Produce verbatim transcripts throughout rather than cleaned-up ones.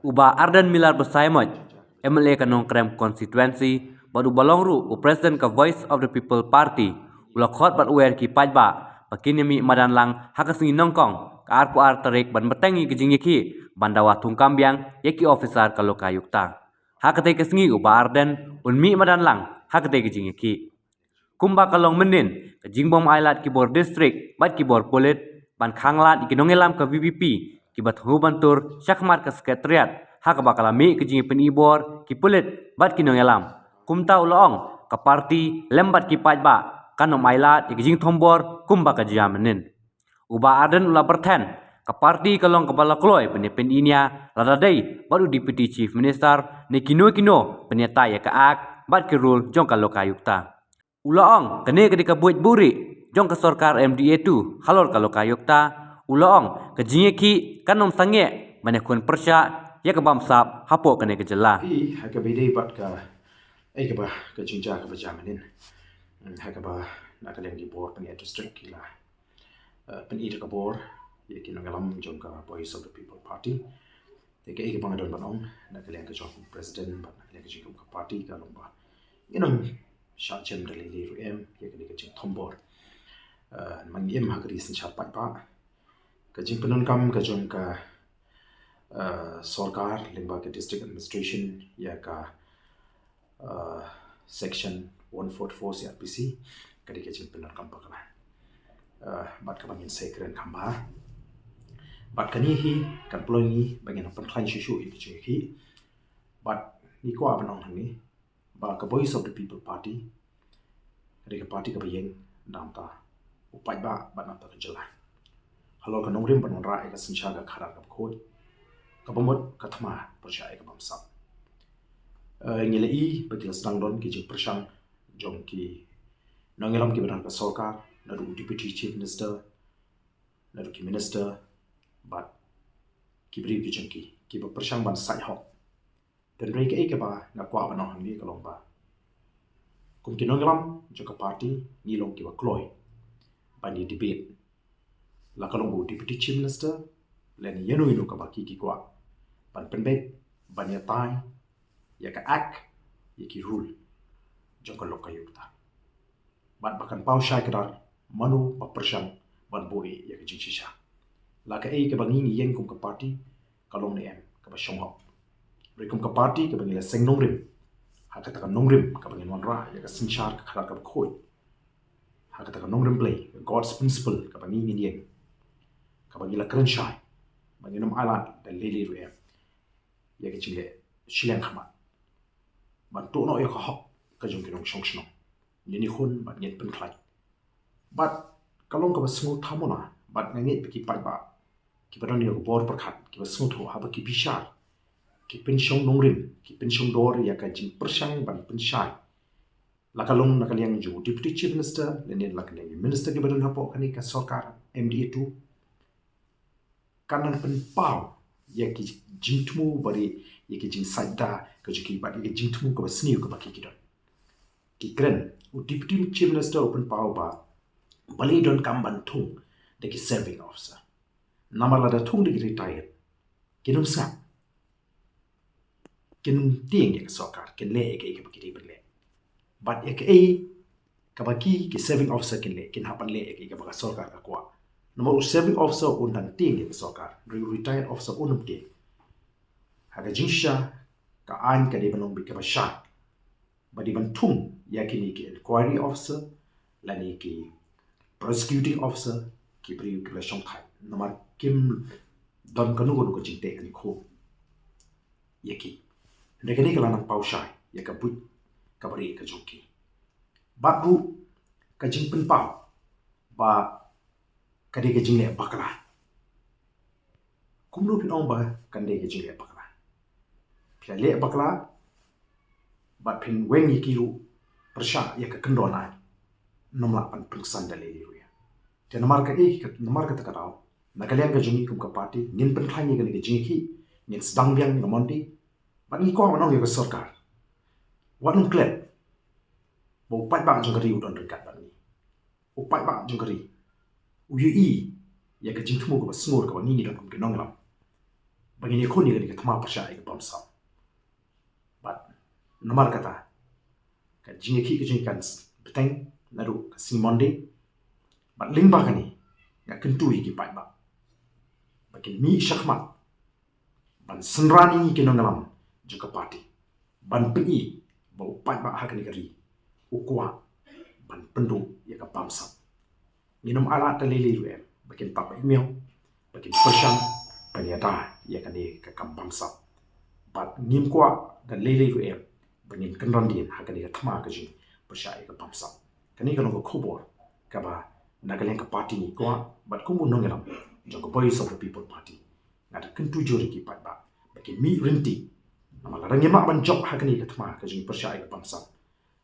U Bah Ardent Miller Basaiawmoit, M L A ka Nongkrem Constituency, bad uba long ruh u President ka Voice of the People Party, u la khot bad u wer ïa ki paidbah ba kin ïa mih madan lang ha ka sngi Nyngkong, ka arphew ar tarik, ban bteng ïa ka jingïakhih ban dawa thungkam biang ïa ki officer ka Lokayukta. Ha katei ka sngi u Bah Ardent un mih madan lang ha katei ka jingïakhih. Kumba ka long mynnin, ka jingbym ailad ki bor district bad ki bor pulit ban khanglad ïa ki nongïalam ka V P P kiba thmu ban tur shakhmat ka Secretariat, ha kaba ka la mih ka jingïapyni bor ki pulit bad ki nongïalam. Kumta u la ong, ka party lem bad ki paidbah kan ym ailad ïa ka jingthombor kumba ka jia mynnin. U Bah Ardent u la byrthen, ka party ka long kaba la kloi ban ïapyni nia lada dei bad u Deputy Chief Minister ne kino kino ban ïatai ïa ka Act bad ki rule jong ka Lokayukta. U la ong, kane ka dei ka buit buhrieh jong ka sorkar M D A two halor ka Lokayukta. U la ong, ka jingïakhih kan ym sangeh ban ïakhun pyrshah ïa ka bamsap hapoh kane ka jylla. Phi, ha kaba ïadei bad ka, eh, kaba, ka jingjia kaba jia mynnin, ha kaba na ka liang ki bor pynïaid district ki la, eh, pyni da ka bor ïa ki nongïalam jong ka Voice of the People Party. Te kaei kaba nga don ban ong na ka liang ka jong u President bad na ka liang ka jong ka party ka long ba ngin ym shah jem da lei lei ruh em ïa kane ka jingthombor. Eh, ma ngi im ha ka ri synshar paidbah, ka jingpyndonkam ka jong ka, eh, sorkar lyngba ka District Administration ïa ka, eh, Section one forty-four C R P C, ka dei ka jingpyndonkam bakla. Eh, bad kaba ngin sa kren kham bha. Bad kane hi kan pynlong ïa ngi ba ngin pynkhlaiñ shuh shuh ïa ka jingïakhih. Bad ngi kwah ban ong hangne ba ka Voice of the People Party ka dei ka party kaba ïeng na ka bynta u paidbah bad na ka bynta ka jylla. Halor ka nongrim ban wanrah ïa ka synshar ka khadar kaba khuid, kaba mut ka thma pyrshah ïa ka bamsap. Eh, ngi la i ba ki la sdang don ki jingpyrshang jong ki nongïalam kiba don ha ka sorkar, naduh u Deputy Chief Minister, naduh ki Minister bad ki briew ki jong ki, kiba pyrshang ban sait hok. Hynrei kaei kaba nga kwah ban ong hangne ka long ba kum ki nongïalam jong ka party ngi long kiba kloi ban ïa debate, la ka long ba u Deputy Chief Minister lane ïano ïano kaba ki ki kwah ban pynbeit ban ïatai ïa ka Act, ïa ki rule jong ka Lokayukta. Bad ba kan paw shai kdar mano ba pyrshang ban buh ïa ka jingshisha. La kaei kaba ngi ngi ïeng kum ka party ka long ne em kaba shong hok. Hynrei kum ka party kaba ngi la seng nongrim ha kata ka nongrim kaba ngin wanrah ïa ka synshar ka khadar kaba khuid, ha kata ka nongrim Blei, God's principle, kaba ngi ngin ïeng, kaba ngi la kren shai ba ngin ym ailad da lei lei ruh em ïa ka jingleh shiliang khmat ban tuh noh ïa ka hok ka jong ki nongshong shnong. Ngin ïakhun bad ngin pynkhlaiñ. Bad ka long kaba sngewthuh mona, bad nga ngeit ba ki paidbah kiba don ïa ka bor pyrkhat kiba sngewthuh haba ki bishar, ki pynshong nongrim, ki pynshong dor ïa ka jingpyrshang ban pynshai, la ka long na ka liang jong u Deputy Chief Minister lane la ka liang minister kiba don hapoh kane ka sorkar M D A two, kan nang pynpaw ïa ki jingthmu bad ïa ki jingsaitda ka jong ki bad ïa ki jingthmu kaba sniew kaba ki ki don. Ki kren, u Deputy Chief Minister u pynpaw ba balei donkam ban thung da ki serving officer. Namar lada thung da ki retired, kin ym sngap, kin ym tieng ïa ka sorkar, kin leh ïa kaei kaba ki dei ban leh. Bad ïa kaei kaba ki, ki serving officer kin leh, kin hap ban leh ïa kaei kaba ka sorkar ka kwah. Namar u serving officer un dang tieng ïa ka sorkar, hynrei u retired officer un ym tieng. Ha ka jingshisha, ka aiñ ka dei ban long beit kaba shai, ba dei ban thung ïa kine ki inquiry officer lane ki prosecuting officer, ki briew kiba la shongthait, namar kim don kano kano ka jingteh kane khum ïa ki. Hynrei kane ka la nang paw shai ïa ka buit kaba rieh ka jong ki. Bad ruh ka jingpynpaw ba ka dei ka jingleh bakla. Kumno phin ong ba kan dei ka jingleh bakla? Phi la leh bakla bad phin weng ïa ki ruh pyrshah ïa ka kyndon aiñ, ym lah ban pynksan da lei lei ruh ïa. Te namar kaei, namar kata ka daw, na ka liang ka jong ngi kum ka party ngin pynkhlaiñ ïa kane ka jingïakhih, ngin sdang biang ïa ka Monday. Bad ngi kwah ban ong ïa ka sorkar, wat nym klet ba u paidbah jong ka ri u don ryngkat bad ngi. U paidbah jong ka ri u ïohi ïa ka jingthmu kaba sngur kaba ngi ngi don kum ki nongïalam. ba ngin ïakhun ïa kane ka thma pyrshah ïa ka bamsap. Bad namar kata, ka jingïakhih ka jong ngi kan bteng naduh ka sngi Monday. Bad lyngba kane, nga kyntu ïa ki paidbah ba kin mih shakhmat ban synran ïa ngi ki nongïalam jong ka party, ban pyni ba u paidbah ha kane ka ri u kwah ban pynduh ïa ka bamsap. Ngin ym ailad da lei lei ruh em ba kin pap ba miaw, ba kin pyrshang ban ïada ïa kane ka kam bamsap. Bad ngim kwah da lei lei ruh em ba ngin kynran dien ha kane ka thma ka jong ngi pyrshah ïa ka bamsap. Kane ka long ka khubor kaba na ka liang ka party ngi kwah, bad kum u nongïalam jong ka Voice of the People Party, nga da kyntu jur ïa ki paidbah ba kin mih ryntih. Namar lada ngim lah ban jop ha kane ka thma ka jong ngi pyrshah ïa ka bamsap,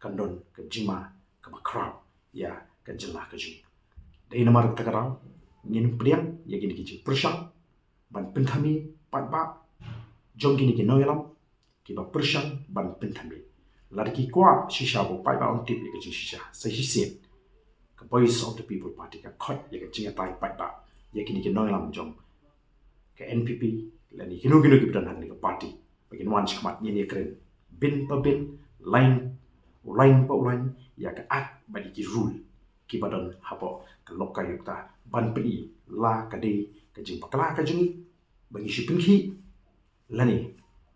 kan don ka jingma kaba khraw ïa ka jylla ka jong ngi. Dei namar kata ka daw ngin pdiang ïa kine ki jingpyrshang ban pynthame paidbah jong kine ki nongïalam kiba pyrshang ban pynthame. Lada ki kwah shisha ba u paidbah un tip ïa ka jingshisha, sa shisien ka Voice of the People Party ka khot ïa ka jingïatai paidbah ïa kine ki nongïalam jong ka N P P lane kino kino kiba don ha kane ka party ba kin wan shakhmat, ngin ïakren bin pa bin, line u line pa u line, ïa ka act bad ïa ki rule kiba don hapoh ka lokayukta, ban pyni la ka dei ka jingbakla ka jong ngi ba ngi shu pynkhih, lane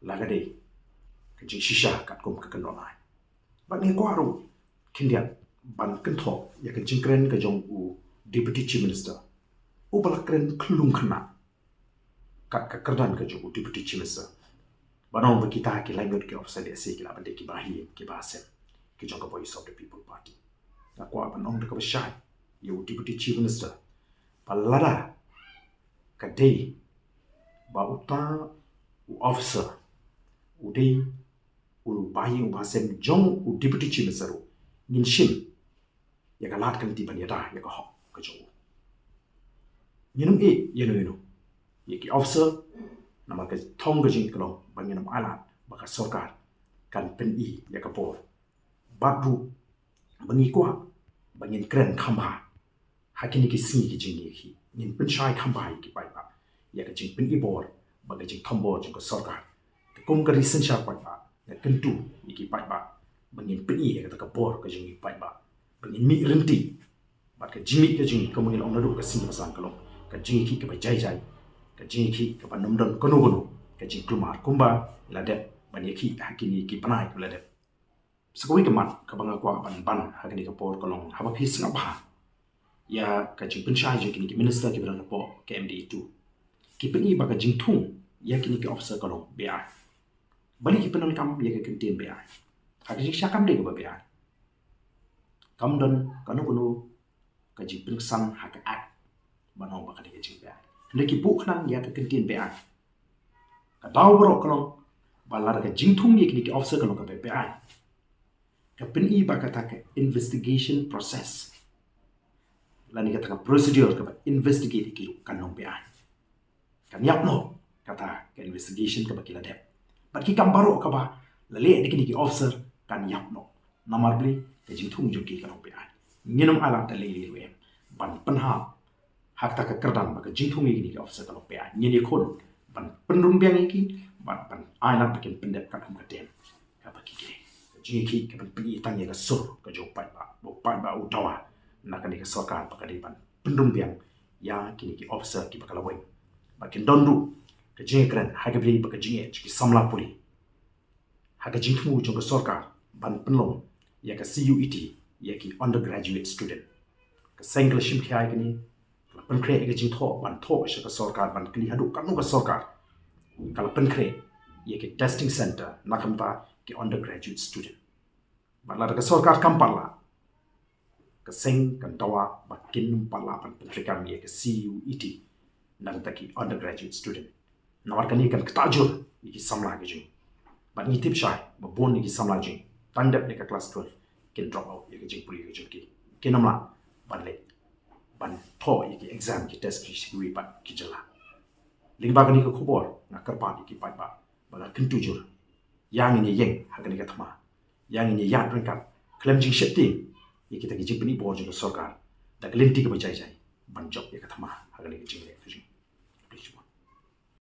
la ka dei ka jingshisha katkum ka kynnoh ain. Bad ngi kwah ruh khyndiat ban kynthoh ïa ka jingkren ka jong u Deputy Chief Minister, uba la kren khyllung khynnah kat ka kyrdan ka jong u Deputy Chief Minister, ban ong ba kita ki laingut ki officer D S A ki lah ban dei kiba him kiba sem ki jong ka Voice of the People Party. Nga kwah ban ong da kaba shai ïa u Deputy Chief Minister ba lada ka dei ba uta u officer u dei u ba ïing u ba sem jong u Deputy Chief Minister ruh, ngin shim ïa ka lad ka lynti ban ïada ïa ka hok ka jong u. Ngin ym ïeh ïano ïano ïa ki officer, namar ka thong ka jong ngi ka long ba ngin ym ailad ba ka sorkar kan pyni ïa ka bor. Bad ruh ba ngi kwah ba ngin kren kham bha ha kine ki sngi ki jingïakhih, ngin pynshai kham bha ïa ki paidbah ïa ka jingpyni bor bad ka jingthombor jong ka sorkar. Te kum ka ri synshar paidbah, nga kyntu ïa ki paidbah ba ngin pyni ïa kata ka bor ka jong ngi paidbah, ba ngin mih ryntih. Bad ka jingmih ka jong ngi, kumba ngi la ong naduh ka sngi ba san, ka long ka jingïakhih kaba jai jai, ka jingïakhih kaba ym don kano kano ka jingkulmar, kumba la dep ban ïakhih ha kine ki bnai ba la dep. Sa kawei ka mat kaba nga kwah ban ban ha kane ka por ka long, haba phi sngap bha ïa ka jingpynshai jong kine ki minister kiba don hapoh ka M D A two, ki pyni ba ka jingthung ïa kine ki officer ka long beaiñ. Balei ki pyndonkam ïa ka kyntien beaiñ? Ha ka jingshisha kam dei kaba beaiñ. Kam don kano kano ka jingpynksan ha ka act ban ong ba ka dei ka jingbeaiñ. Hynrei ki buh khnang ïa ka kyntien beaiñ. Ka daw baroh ka long ba lada ka jingthung ïa kine ki officer ka long kaba beaiñ, ka pyni ba kata ka investigation process lane kata ka procedure kaba investigate ïa ki ruh kan long beaiñ. Kan ïap noh kata ka investigation kaba ki la dep. Bad ki kam baroh kaba la leh da kine ki officer kan ïap noh. Namar balei? Ka jingthung jong ki ka long beaiñ. Ngin ym ailad da lei lei ruh em ban pynhap ha kata ka kyrdan ba ka jingthung ïa kine ki officer ka long beaiñ. Ngin ïakhun ban pynrung biang ïa ki, ban, ban ailad ba kin pyndep katkum ka dem kaba ki kren. Ka jingïakhih ka ban pyni tang ïa ka sur ka jong u paidbah, ba u paidbah u dawa na kane ka sorkar ba ka dei ban pynrung biang ïa kine ki officer kiba ka la weng. Ba kin don ruh ka jingïakren ha kaba ïadei bad ka jingeh jong ki samla pule ha ka jingthmu jong ka sorkar ban pynlong ïa ka C U E T ïa ki undergraduate student. Ka seng ka la shim khia ïa kane, ka la pynkhreh ïa ka jingthoh, ban thoh sha ka sorkar, ban kylli haduh katno ka sorkar ka la pynkhreh ïa ki testing center na ka bynta ki undergraduate student. Bad lada ka sorkar kam pat lah, ka seng kan dawa ba kin ym pat lah ban pyntreikam ïa ka C U E T na ka bynta ki undergraduate student. Namar kane kan ktah jur ïa ki samla ki jong ngi. Bad ngi tip shai ba bun ïa ki samla jong ngi tang dep ïa ka class twelve kin drop out ïa ka jingpule ka jong ki. Kin ym lah ban leit ban thoh ïa ki exam, ki test ki sha kiwei pat ki jylla. Lyngba kane ka khubor nga kyrpad ïa ki paidbah ba la kyntu jur, ïa ngin ïeng ha kane ka thma, ïa ngin ïaid ryngkat khlem jingsheptieng ïa kita ki jingpyni bor jong ka sorkar da ka lynti kaba jai jai ban jop ïa ka thma ha kane ka jingleh ka jong ngi.